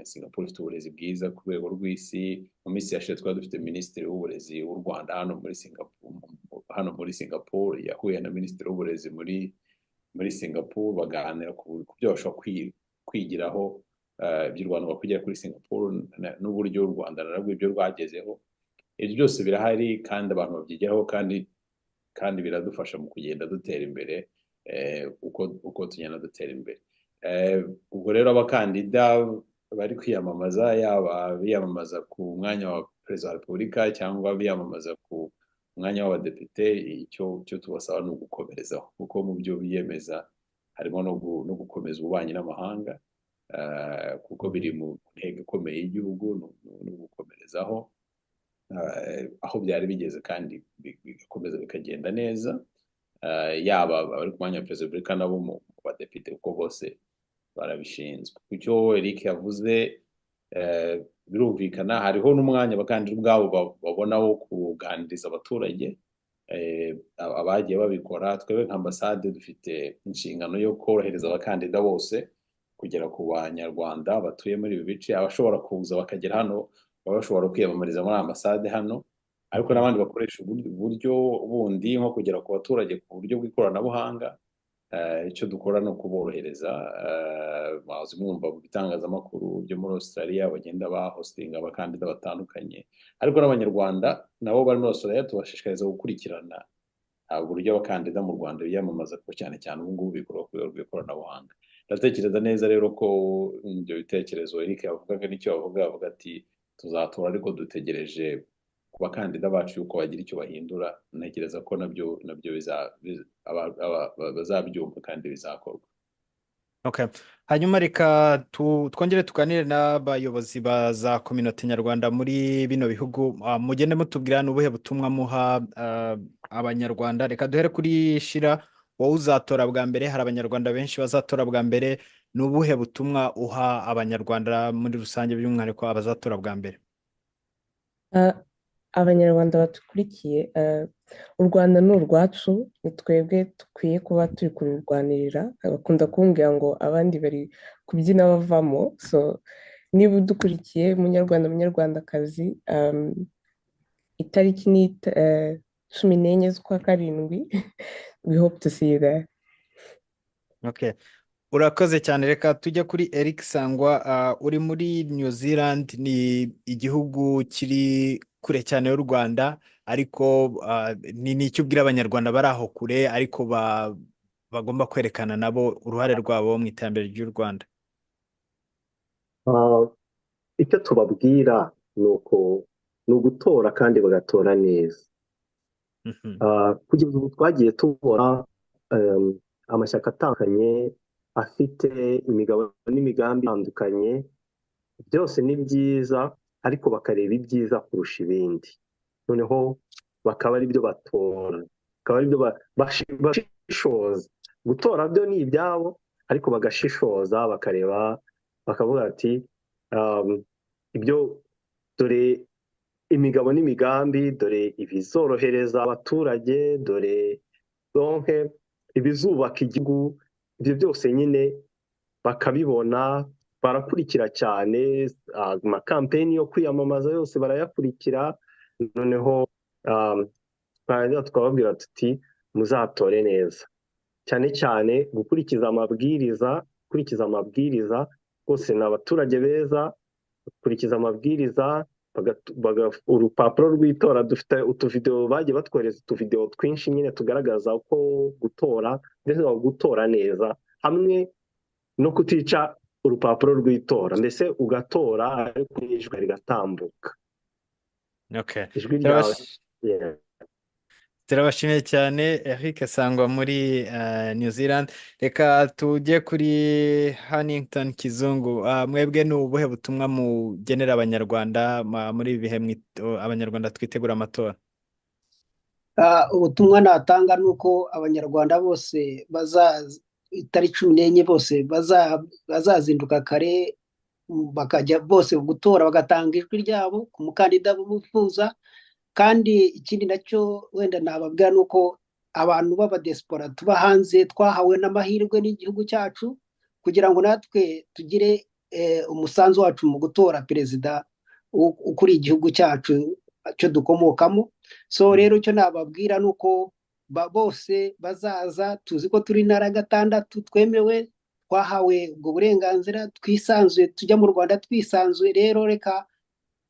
Singapore ifite uburezi bwiza ku rwego rw'isi. Mu minsi yashize twari dufite minisitiri w'uburezi w'u Rwanda hano muri Singapore, yahuye na minisitiri w'uburezi muri Singapore, baganira ku byo bashobora kwigiraho. Ibyo u Rwanda rwakwigira kuri Singapore n'uburyo u Rwanda narwo ibyo rwagezeho, ibyo byose birahari kandi abantu babyigiraho, kandi biradufasha mu kugenda dutera imbere uko tugenda dutera imbere. Ubwo rero abakandida bari kwiyamamaza, yaba biyamamaza ku mwanya wa perezida wa repubulika cyangwa biyamamaza ku mwanya w'abadepite, icyo tubasaba ni ugukomerezaho, kuko mu byo biyemeza harimo no gukomeza ububanyi n'amahanga, kuko biri mu ntego ikomeye y'igihugu, no gukomerezaho aho byari bigeze kandi bigakomeza bikagenda neza, yaba abari ku mwanya wa perezida wa repubulika nabo mu badepite, kuko bose barabishinzwe. Ku cyo Eric yavuze, birumvikana hariho n'umwanya abakandida ubwabo babona wo kuganiriza abaturage. Abagiye babikora, twebwe nka ambasade dufite inshingano yo korohereza abakandida bose kugera ku Banyarwanda batuye muri ibi bice. Abashobora kuza bakagera hano baba bashobora kwiyamamariza muri ambasade hano, ariko n'abandi bakoresha uburyo bundi nko kugera ku baturage ku buryo bw'ikoranabuhanga. Icyo dukora ni ukuborohereza. Muzi mwumva mu bitangazamakuru byo muri Australia bagenda bahostinga abakandida batandukanye, ariko n'Abanyarwanda nabo bari muri Australia tubashishikariza gukurikirana uburyo abakandida mu Rwanda biyamamaza, kuko cyane cyane ubu ngubu bikorwa ku rwego rw'ikoranabuhanga. Ndatekereza neza rero ko ibyo bitekerezo Eric yavugaga n'icyo yavuga, avuga ati tuzatora ariko dutegereje ku bakandida bacu yuko bagira icyo bahindura, ntekereza ko nabyo bazabyumva kandi bizakorwa. Okay. Hanyuma reka twongere tuganire n'abayobozi ba za communauté nyarwanda muri bino bihugu. Mugende mutubwira ni ubuhe butumwa muha Abanyarwanda. Reka duhere kuri Shira, wowe uzatora bwa mbere. Hari Abanyarwanda benshi bazatora bwa mbere. Ni ubuhe butumwa uha Abanyarwanda muri rusange, by'umwihariko abazatora bwa mbere? Abanyarwanda badukurikiye, u Rwanda ni urwacu, ni twebwe dukwiye kuba turi kururwanirira. Bakunda kumbwira ngo abandi bari kubyina bavamo. So niba udukurikiye, Munyarwanda, Munyarwandakazi, itariki ni 14 z'ukwa karindwi. We hope to see you there. Okay. Urakoze cyane. Reka tujye kuri Eric Sangwa, uri muri New Zealand. Ni igihugu kiri kure cyane y'u Rwanda, ariko ni icyo ubwira Abanyarwanda bari aho kure ariko bagomba kwerekana nabo uruhare rwabo mu iterambere ry'u Rwanda? Icyo tubabwira ni uko ni ugutora kandi bagatora neza. Kugeza ubu twagiye tubona amashyaka atandukanye afite imigabo n'imigambi itandukanye. Byose ni byiza, ariko bakareba ibyiza kurusha ibindi, noneho bakaba ari byo batora, bakaba ari byo bashishoza. Gutora byo ni ibyabo, ariko bagashishoza, bakareba, bakavuga ati ibyo dore imigabo n'imigambi, dore ibizorohereza abaturage, dore donc ibizubaka igihugu. Ibyo byose nyine bakabibona, barakurikira cyane amakampeni yo kwiyamamaza yose barayakurikira. Noneho twarangiza tukababwira tuti muzatore neza, cyane cyane gukurikiza amabwiriza. Gukurikiza amabwiriza rwose, ni abaturage beza bakurikiza amabwiriza, urupapuro rw'itora, dufite utuvidewo bagiye batwohereza, utuvidewo twinshi nyine tugaragaza uko gutora, ndetse no gutora neza hamwe no kutica urupapuro rw'itora, mbese ugatora ariko n'ijwi rigatambuka, ijwi ryawe. Yeah. Turabashimiye cyane, Eric Sangwa muri New Zealand. Reka tujye kuri Hannington Kizungu. Mwebwe ni ubuhe butumwa mugenera Abanyarwanda muri ibi bihe Abanyarwanda twitegura amatora? Ubutumwa natanga ni uko Abanyarwanda bose baza itariki 14, bose bazazinduka kare, bakajya bose gutora, bagatanga ijwi ryabo ku mukandida bifuza. Kandi ikindi nacyo wenda nababwira ni uko abantu b'abadiaspora tuba hanze twahawe n'amahirwe n'igihugu cyacu kugira ngo natwe tugire umusanzu wacu mu gutora perezida ukuriye igihugu cyacu cyo dukomokamo. So rero icyo nababwira ni uko bose bazaza. Tuzi ko turi intara ya gatandatu twemewe. Twahawe ubwo burenganzira, twisanzuye, tujya mu Rwanda twisanzuye. Rero reka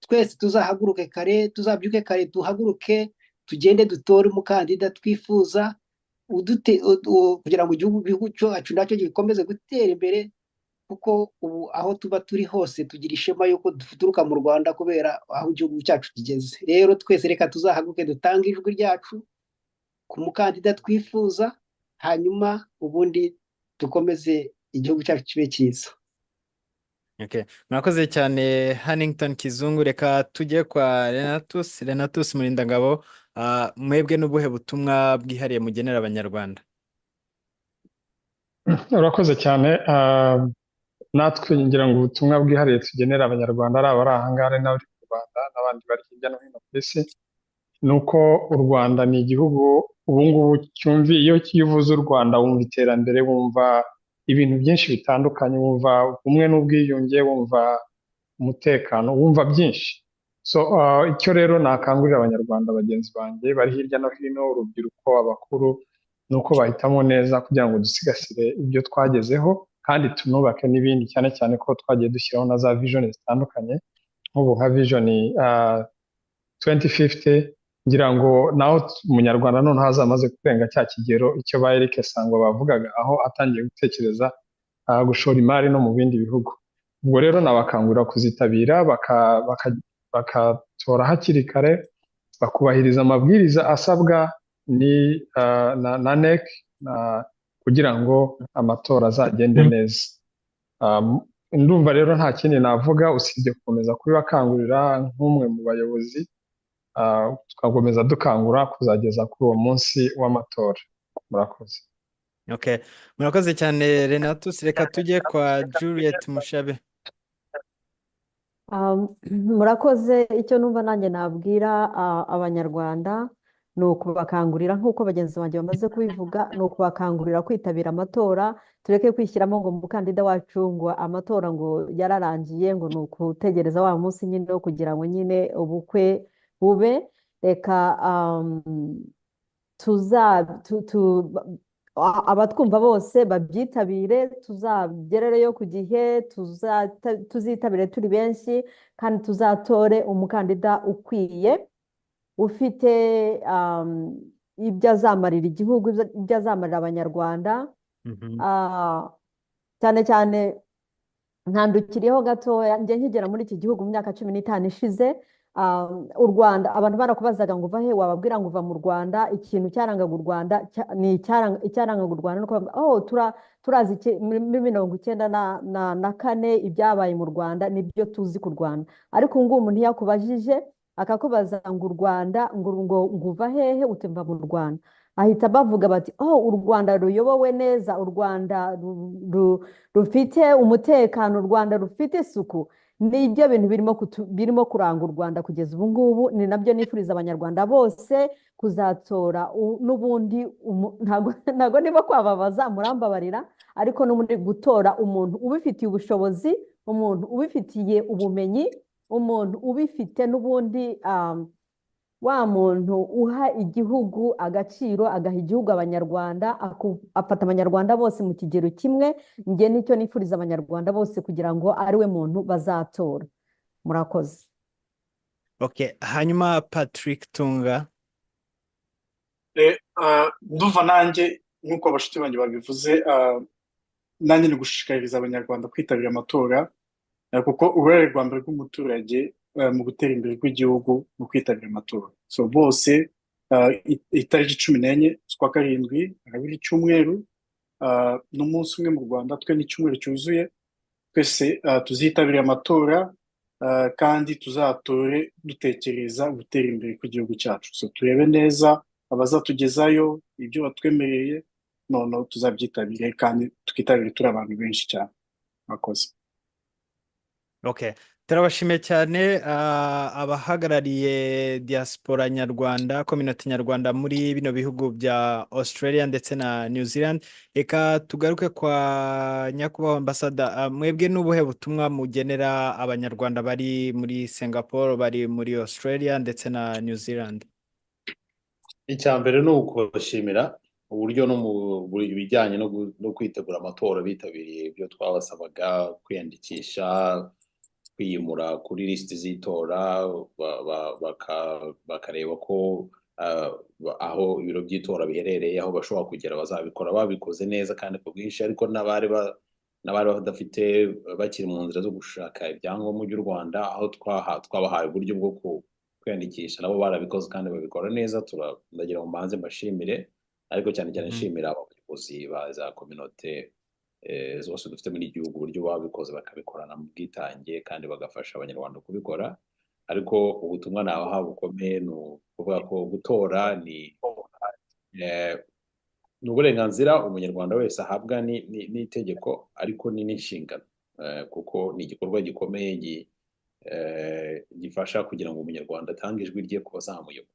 twese tuzahaguruke kare, tuzabyuke kare, duhaguruke tugende dutore umukandida twifuza kugira ngo igihugu cyacu nacyo gikomeze gutera imbere, kuko ubu aho tuba turi hose tugira ishema yuko duturuka mu Rwanda kubera aho igihugu cyacu kigeze. Rero twese reka tuzahaguruke dutange ijwi ryacu ku mukandida twifuza, hanyuma ubundi dukomeze igihugu cyacu kibe cyiza. Okay. Murakoze cyane, Hannington Kizungu. Reka tujye kwa Renatus Murindangabo. Mwebwe n'ubuhe butumwa bwihariye mugenera Abanyarwanda? Urakoze cyane. Natwe ngira ngo ubutumwa bwihariye tugenera Abanyarwanda, ari abari aha ngaha, ari n'abari mu Rwanda n'abandi bari hirya no hino ku isi, ni uko u Rwanda ni igihugu ubu ngubu cyumvi. Iyo uvuze u Rwanda wumva iterambere, wumva ibintu byinshi bitandukanye, wumva ubumwe n'ubwiyunge, wumva umutekano, wumva byinshi. So icyo rero nakangurira Abanyarwanda bagenzi banjye bari hirya no hino, urubyiruko, abakuru, ni uko bahitamo neza kugira ngo dusigasire ibyo twagezeho kandi tunubake n'ibindi, cyane cyane ko twagiye dushyiraho na za vision zitandukanye, nk'ubu nka Vision 2050. Ngira ngo naho Umunyarwanda noneho azamaze kurenga cya kigero icyo ba Eric Sangwa bavugaga, aho atangiye gutekereza gushora imari no mu bindi bihugu. Ubwo rero nabakangurira kuzitabira, bakatora hakiri kare, bakubahiriza amabwiriza asabwa ni na NEC kugira ngo amatora azagende neza. Ndumva rero nta kindi navuga usibye gukomeza kubibakangurira nk'umwe mu bayobozi, tugakomeza dukangura kuzageza kuri uwo munsi w'amatora. Murakoze. Okay. Murakoze cyane, Renatus. Reka tujye kwa Juliet Mushabe. Murakoze. Icyo numva nanjye nabwira Abanyarwanda ni ukubakangurira, nk'uko bagenzi banjye bamaze kubivuga, ni ukubakangurira kwitabira amatora. Tureke kwishyiramo ngo umukandida wacu, ngo amatora ngo yararangiye, ngo ni ukutegereza wa munsi nyine wo kugira ngo nyine ubukwe bube. Reka tuza tu, tu, abatwumva bose babyitabire, tuzagerereyo ku gihe, tuzitabire turi benshi kandi tuzatore umukandida ukwiye, ufite ibyo azamarira igihugu, ibyo azamarira Abanyarwanda. Cyane cyane ntandukiriyeho gatoya, njye nkigera muri iki gihugu mu myaka 15 ishize, u Rwanda abantu barakubazaga ngo uva he, wababwira ngo uva mu Rwanda. Ikintu cyarangaga u Rwanda ni icyarangaga u Rwanda nuko bavuga, oh, turazi muri 94 ibyabaye mu Rwanda, nibyo tuzi ku Rwanda. Ariko ubu ngubu umuntu iyo akubajije, akakubaza ngo u Rwanda, ngo uva hehe, uti mva mu Rwanda, ahita bavuga bati: "Oh, u Rwanda ruyobowe neza, u Rwanda rufite umutekano, u Rwanda rufite isuku." Nibyo bintu birimo kuranga u Rwanda kugeza ubu ngubu. Ni nabyo nifuriza Abanyarwanda bose kuzatora. N'ubundi ntabwo niba kwababaza murambabarira, ariko n'ubundi gutora umuntu ubifitiye ubushobozi, umuntu ubifitiye ubumenyi, umuntu ubifite n'ubundi wa muntu uha igihugu agaciro, agaha igihugu Abanyarwanda, afata Abanyarwanda bose mu kigero kimwe. Njye nicyo nifuriza Abanyarwanda bose, kugira ngo ariwe muntu bazatora. Murakoze. Okay. Hanyuma Patrick Tunga. Ndumva nanjye nk'uko abashuti banjye babivuze, nanjye ni gushishikariza Abanyarwanda kwitabira amatora, kuko uruhare rwa mbere rw'umuturage mu gutera imbere kw'igihugu mu kwitabira amatora. So bose, itariki 14 z'ukwa karindwi, arabiri icyumweru, n'umunsi umwe mu Rwanda, twe n'icyumweru cyuzuye. Twese tuzitabire amatora, kandi tuzatore dutekereza gutera imbere kw'igihugu cyacu. So turebe neza abazatugezayo ibyo batwemereye, noneho tuzabyitabire kandi twitabire turi abantu benshi cyane. Murakoze. Okay. Turabashimiye cyane, abahagarariye diaspora nyarwanda, community nyarwanda muri bino bihugu bya Australia ndetse na New Zealand. Reka tugaruke kwa nyakubahwa ambasada. Mwebwe n'ubuhe butumwa mugenera Abanyarwanda bari muri Singapore, bari muri Australia ndetse na New Zealand? Icya mbere ni ukubashimira. Uburyo no mu bijyanye no kwitegura amatora bitabiriye ibyo twabasabaga, kwiyandikisha, kwiyimura kuri lisiti z'itora, bakareba ko aho ibiro by'itora biherereye, aho bashobora kugera bazabikora, babikoze neza kandi ku bwinshi. Ariko n'abari badafite, bakiri mu nzira zo gushaka ibyangombwa by'u Rwanda, aho twabahaye uburyo bwo kwiyandikisha, nabo barabikoze kandi babikora neza. Ndagira ngo mbanze mbashimire, ariko cyane cyane nshimira abayobozi ba za kominote zose dufite muri iki gihugu, uburyo babikoze bakabikorana mu bwitange kandi bagafasha Abanyarwanda kubikora. Ariko ubutumwa nabaha bukomeye ni ukuvuga ko gutora ni uburenganzira Umunyarwanda wese ahabwa n'itegeko, ariko ni n'inshingano, kuko ni igikorwa gikomeye gifasha kugira ngo Umunyarwanda atange ijwi rye ku bazamuyobora.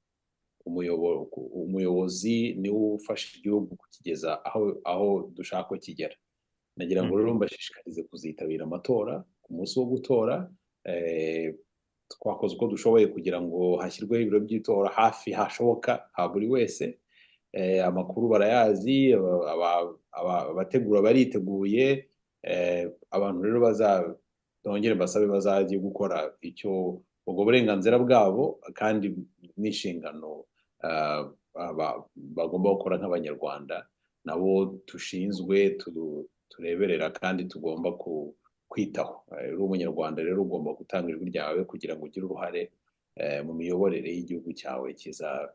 Umuyobozi niwe ufasha igihugu kukigeza aho dushaka ko kigera. Nagira ngo rero mbashishikarize kuzitabira amatora ku munsi wo gutora. Twakoze uko dushoboye kugira ngo hashyirweho ibiro by'itora hafi hashoboka ha buri wese. Amakuru barayazi, abategura bariteguye. Abantu rero bazongere mbasabe bazajye gukora icyo ubwo burenganzira bwabo kandi n'inshingano bagomba gukora nk'Abanyarwanda nabo dushinzwe, tureberera kandi tugomba kwitaho. Uri Umunyarwanda rero ugomba gutanga ijwi ryawe kugira ngo ugire uruhare mu miyoborere y'igihugu cyawe kiza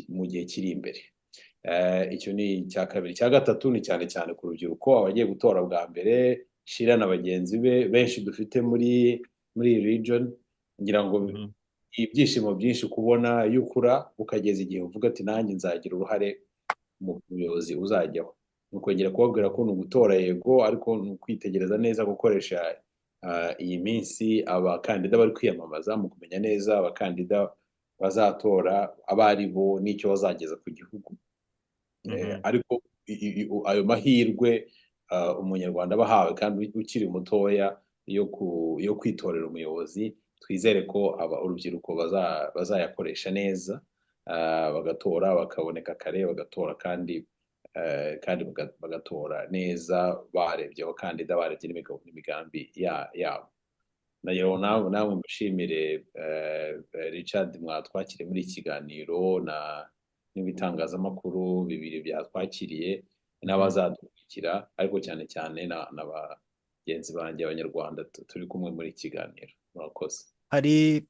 mu gihe kiri imbere. Icyo ni icya kabiri. Icya gatatu ni cyane cyane ku rubyiruko, abagiye gutora bwa mbere, Shira na bagenzi be benshi dufite muri iyi region. Ngira ngo ibyishimo byinshi kubona iyo ukura ukageza igihe uvuga ati: "Nanjye nzagira uruhare mu buyobozi uzajyaho." Ni ukongera kubabwira ko ni ugutora yego, ariko ni ukwitegereza neza, gukoresha iyi minsi abakandida bari kwiyamamaza mu kumenya neza abakandida bazatora abo ari bo n'icyo bazageza ku gihugu. Ariko ayo mahirwe Umunyarwanda aba ahawe kandi ukiri mutoya yo kwitorera umuyobozi, twizere ko aba urubyiruko bazayakoresha neza, bagatora, bakaboneka kare bagatora, kandi bagatora neza, barebye abakandida, barebye n'imigabo n'imigambi yabo. Nagira ngo nawe mbashimire, Richard, mwatwakiriye muri iki kiganiro, na n'ibitangazamakuru bibiri byatwakiriye n'abazadukurikira, ariko cyane cyane na bagenzi banjye Abanyarwanda turi kumwe muri iki kiganiro. Murakoze. Hari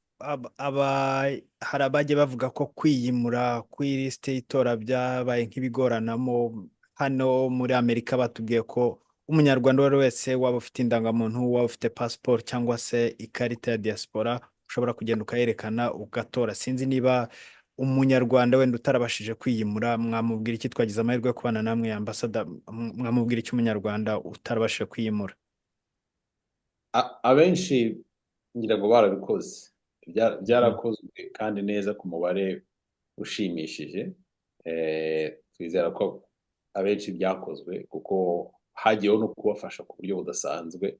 abajya bavuga ko kwiyimura kuri lisite y'itora byabaye nk'ibigoranamo. Hano muri Amerika batubwiye ko Umunyarwanda uwo ari we wese, waba ufite indangamuntu, waba ufite pasiporo cyangwa se ikarita ya diaspora, ushobora kugenda ukayerekana ugatora. Sinzi niba Umunyarwanda wenda utarabashije kwiyimura mwamubwira iki? Twagize amahirwe yo kubana namwe, ambasada, mwamubwira iki Umunyarwanda utarabashije kwiyimura? Abenshi ngira ngo barabikoze. Byarakozwe kandi neza ku mubare ushimishije. Twizera ko abenshi byakozwe, kuko hagiyeho no kubafasha ku buryo budasanzwe,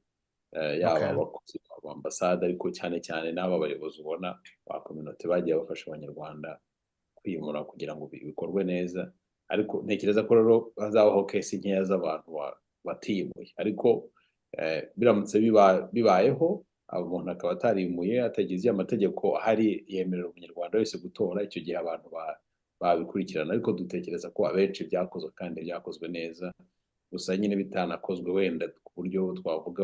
yaba abakozi ba ambasade, ariko cyane cyane n'aba bayobozi ubona ba kominote bagiye bafasha Abanyarwanda kwimura kugira ngo bikorwe neza. Ariko ntekereza ko rero hazabaho case nkeya z'abantu batiyimuye, ariko biramutse bibayeho, umuntu akaba atarimuye, atagize amategeko ahari yemerera Umunyarwanda wese gutora, icyo gihe abantu babikurikirana. Ariko dutekereza ko abenshi byakozwe kandi byakozwe neza. Gusa nyine bitanakozwe wenda ku buryo twavuga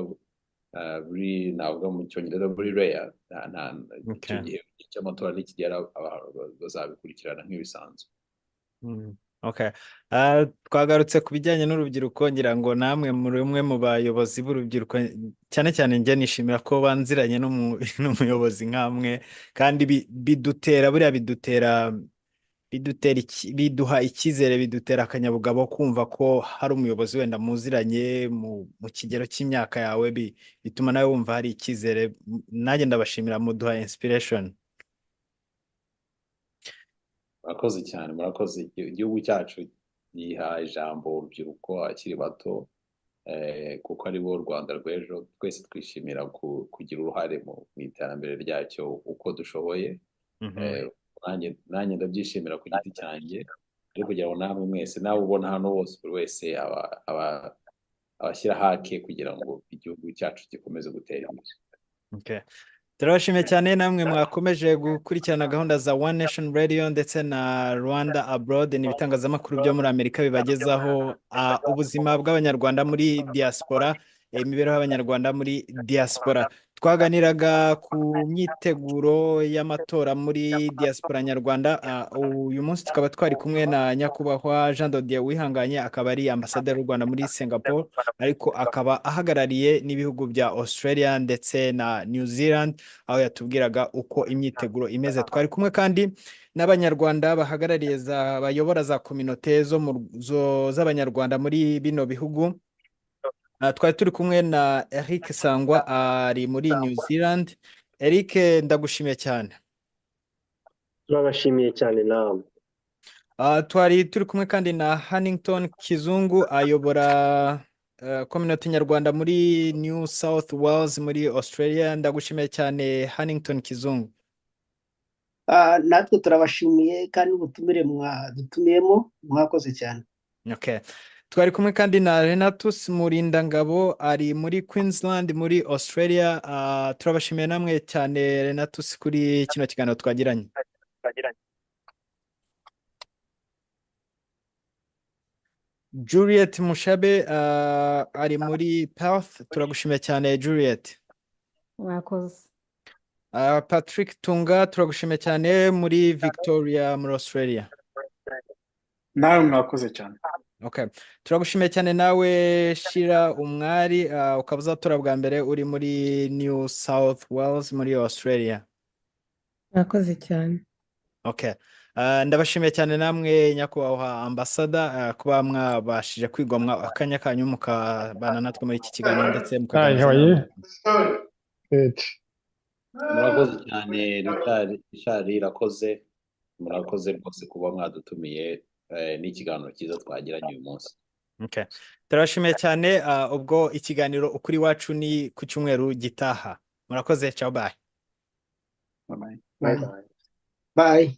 buri, navuga mu Cyongereza buri rare, icyo gihe cy'amatora nikigera bazabikurikirana nk'ibisanzwe. Okay. Twagarutse ku bijyanye n'urubyiruko. Ngira ngo namwe muri umwe mu bayobozi b'urubyiruko, cyane cyane njye nishimira ko banziranye n'umuyobozi nkamwe, kandi bidutera buriya bidutera biduha icyizere, bidutera akanyabugabo kumva ko hari umuyobozi wenda muziranye mu kigero cy'imyaka yawe, bituma nawe wumva hari icyizere. Nanjye ndabashimira, muduha inspiration. Murakoze cyane, murakoze. Igihugu cyacu giha ijambo urubyiruko akiri bato, kuko ari bo Rwanda rw'ejo. Twese twishimira kugira uruhare mu iterambere ryacyo uko dushoboye. Nanjye ndabyishimira ku giti cyanjye. Ariko kugira ngo namwe mwese, nawe ubona hano hose, buri wese aba abashyira hake kugira ngo igihugu cyacu gikomeze gutera imbere. Okay. Turabashimiye cyane namwe mwakomeje gukurikirana gahunda za One Nation Radio ndetse na Rwanda Abroad, ni ibitangazamakuru byo muri Amerika bibagezaho ubuzima bw'Abanyarwanda muri diaspora, imibereho y'Abanyarwanda muri diaspora. Twaganiraga ku myiteguro y'amatora muri diaspora nyarwanda. Uyu munsi tukaba twari kumwe na Nyakubahwa Jean de Dieu Uwihanganye, akaba ari ambasaderi w'u Rwanda muri Singapore, ariko akaba ahagarariye n'ibihugu bya Australia ndetse na New Zealand, aho yatubwiraga uko imyiteguro imeze. Twari kumwe kandi n'Abanyarwanda bahagarariye za bayobora za kominote zo mu z'Abanyarwanda muri bino bihugu. Twari turi kumwe na Eric Sangwa, ari muri New Zealand. Eric, ndagushimiye cyane. Turabashimiye cyane namwe. Twari turi kumwe kandi na Hannington Kizungu, ayobora community nyarwanda muri New South Wales muri Australia. Ndagushimiye cyane, Hannington Kizungu. Natwe turabashimiye kandi ubutumire mwadutumiyemo, mwakoze cyane. Okay. Twari kumwe kandi na Renatus Murindangabo, ari muri Queensland muri Australia. Turabashimiye namwe cyane, Renatus, kuri kino kiganiro twagiranye. Juliet Mushabe ari muri Perth. Turagushimiye cyane, Juliet. Mwakoze. Patrick Tunga, turagushimiye cyane muri Victoria muri Australia. Nawe mwakoze cyane. Okay. Turagushimiye cyane nawe, Shira Umwari, ukaba uzatora bwa mbere uri muri New South Wales muri Australia. Mwakoze cyane. Okay. Ndabashimiye cyane namwe, Nyakubahwa ambasada, kuba mwabashije kwigomwa akanya kanyu mukabana natwe muri iki kiganiro ndetse Hi, mukaganiriza how are you? n'abanyarwanda. Good. Murakoze cyane, Richard, irakoze, murakoze rwose kuba mwadutumiye, n'ikiganiro cyiza twagiranye uyu munsi. Okay. Turabashimiye cyane. Ubwo ikiganiro Ukuri Iwacu ni ku cyumweru gitaha. Murakoze, ciao, bye. Bye bye. Bye bye. Bye.